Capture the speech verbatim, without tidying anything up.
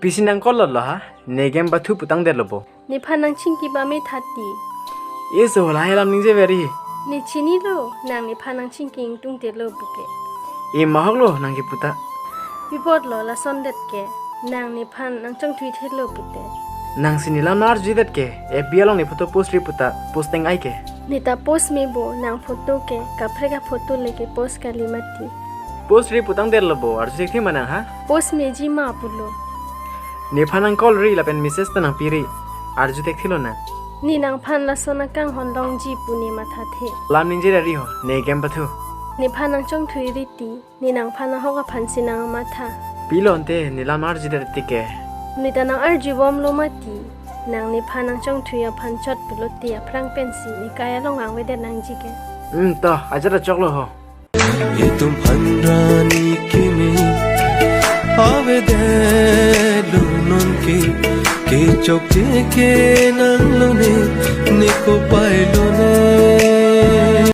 Pisi nang call lo ha? Ne game pathu putangdetlo bo. Nephan nangchingki ba me thati. Eso, lahai alam ningje very. Ne chinilo, nang nephan nangchingki ingtungtelo puke. E mahok lo nang kepu ta. Bipot lo lason det ke, nang nephan nangchongthuithelo pute. Nangsi nelam arjudet ke, F B along ne photo post ri puta, post teng ai ke. Ne ta post me bo, nang photo ke, kaprek aphoto le ke post kali mati. Post ri putangdetlo bo, arju thekthe ma nang ha? Post meji ma pulo. Nephan nang call ri lapen message ta nangpi ri. Arju thekthelo nang. Ne nangphan lason akanghon longji pu ne mathathe. Lam ningje ri ho, ne game pathu. Nephan nangchongthui ri ti, ne nangphan ahok aphansi nangmatha. Pilo ante, nelam arjudet ti ke. Ne ta nang arjubomlo mati. Nang nephan nangchongthui aphan chot pulote aphrang pensi ne kai along angvedet nangji ke. Hmm, to, ajat achoklo ho. Itum phanrani kimi avedetlo nonke, kechokche ke nanglo ne, ne kopai